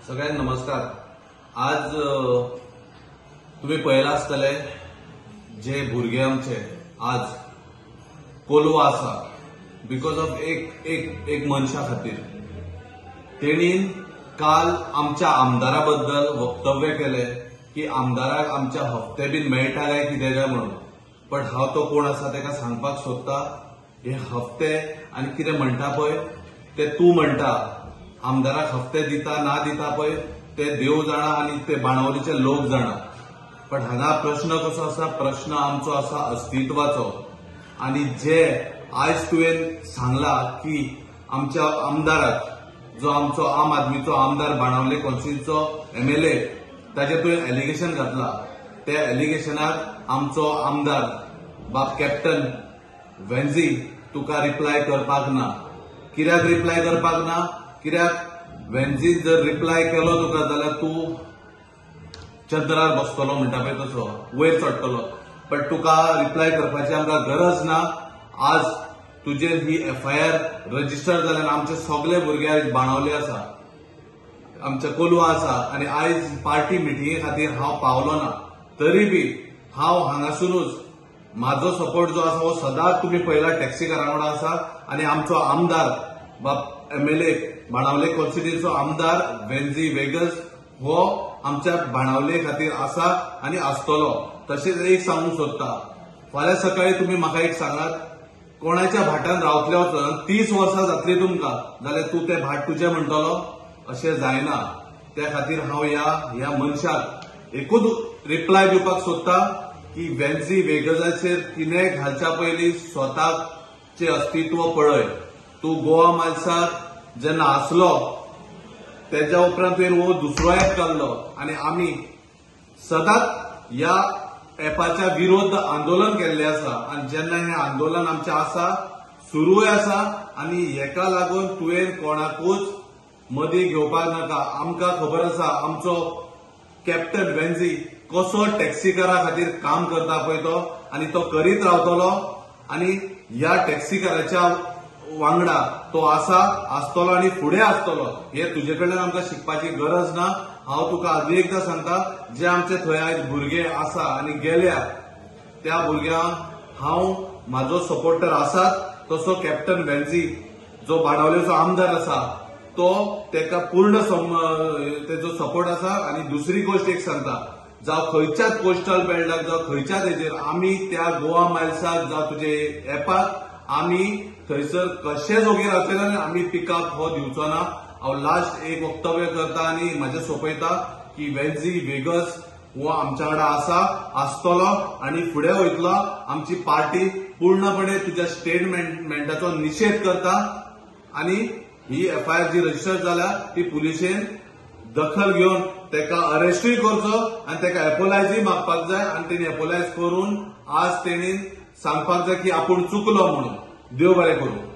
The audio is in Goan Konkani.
सगळ्यांक नमस्कार. आज तुम्ही पळयला आसतले जे भुरगे आमचे आज कोलवा आसा because of एक एक एक मनशा खातीर. तेणीन काल आमच्या आमदारा बद्दल वक्तव्य केले की आमदाराक आमच्या हप्ते बीन मेळटा काय कितें काय म्हणून. पण हांव तो कोण आसा तेका सांगपाक सोदता, हे हप्ते आनी कितें म्हणटा पळय ते तूं म्हणटा आमदाराक हप्ते दिता ना दिता पळय ते देव जाणा आनी ते बाणावलीचे लोक जाणा. पण हांगा प्रश्न कसो आसा, प्रश्न आमचो आसा अस्तित्वाचो. आनी जे आयज तुवें सांगला की आमच्या आमदाराक जो आमचो आम आदमीचो आमदार बाणावले कॉन्स्टिट्युएन्सीचो एमएलए ताजे तुवें एलिगेशन घातला, त्या एलिगेशनाक आमचो आमदार बाब कॅप्टन वेन्झी तुका रिप्लाय करपाक ना. कित्याक रिप्लाय करपाक ना? कित्याक वेन्झीन जर रिप्लाय केलो तुका जाल्यार तूं चंद्रार बसतलो म्हणटा पळय तसो वयर चडटलो. पण तुका रिप्लाय करपाची आमकां गरज ना. आज तुजेर ही एफआयआर रजिस्टर जाल्यान आमचे सगळे भुरगे आयज बाणावले आसा, आमच्या कोलवा आसा आनी आयज पार्टी मिटिंगे खातीर हांव पावलो ना, तरी बी हांव हांगासुनूच म्हाजो सपोर्ट जो आसा हो सदांच तुमी पळयला टॅक्सीकारां वांगडा आसा. आनी आमचो आमदार बाब एमएलए बाणावले कॉन्स्टिट्युएन्सीचो आमदार वेन्झी वेगस हो आमच्या बाणावले खातीर आसा आनी आसतलो. तशेंच एक सांगूंक सोदता, फाल्यां सकाळी तुमी म्हाका एक सांगात, कोणाच्या भाटान रावतले वचून 30 वर्सां जातली तुमकां जाल्यार तूं तें भाट तुजें म्हणटलो? अशें जायना. त्या खातीर हांव ह्या मनशाक एकूच रिप्लाय दिवपाक सोदता की वेन्झी वेगजाचेर कितें घालच्या पयलीं स्वताचें अस्तित्व पळय. तूं गोवा मायल्साक जेन्ना आसलो तेज्या उपरांत तुवें हो दुसरो ऍप काडलो आनी आमी सदांच ह्या ऍपाच्या विरोध आंदोलन केल्लें आसा. आनी जेन्ना हें आंदोलन आमचें आसा सुरूय आसा आनी हेका लागून तुवें कोणाकूच मदीं घेवपाक नाका. आमकां खबर आसा आमचो कॅप्टन वेन्झी कसो टॅक्सीकारा खातीर काम करता पळय तो, आनी तो करीत रावतलो आनी ह्या टॅक्सीकाराच्या वांगडा तो आसा, आसतलो आनी फुडें आसतलो. हे तुजे कडल्यान आमकां शिकपाची गरज ना. हांव तुका आजून एकदां सांगता, जे आमचे थंय आयज भुरगे आसा आनी गेल्या त्या भुरग्यांक हांव म्हाजो सपोर्टर आसात. तसो कॅप्टन वेन्झी जो बाणावलेचो आमदार आसा तो तेका पूर्ण तेजो सपोर्ट आसा. आनी दुसरी गोश्ट एक सांगता, जावं खंयच्याच कोस्टल बेल्टाक जावं खंयच्याच हेजेर आमी त्या गोवा मायल्साक जावं तुजे एपाक आमी थंयसर कशेंच ओगी रावचे ना आनी आमी पिकअप हो दिवचो ना. हांव लास्ट एक वक्तव्य करता आनी म्हाजें सोंपयता की वेन्झी वेगस हो आमच्या वांगडा आसा, आसतलो आनी फुडें वयतलो. आमची पार्टी पूर्णपणे तुज्या स्टेटमेंटाचो निशेध करता आनी ही एफआयआर जी रजिस्टर जाल्या ती पुलिशेन दखल घेवन तेका अरेस्टूय करचो आनी तेका एपोलायजूय मागपाक जाय आनी तेणी एपोलायज करून आज तेणी सांगपाक जाय की आपूण चुकलो म्हणून. देव बरें करूं.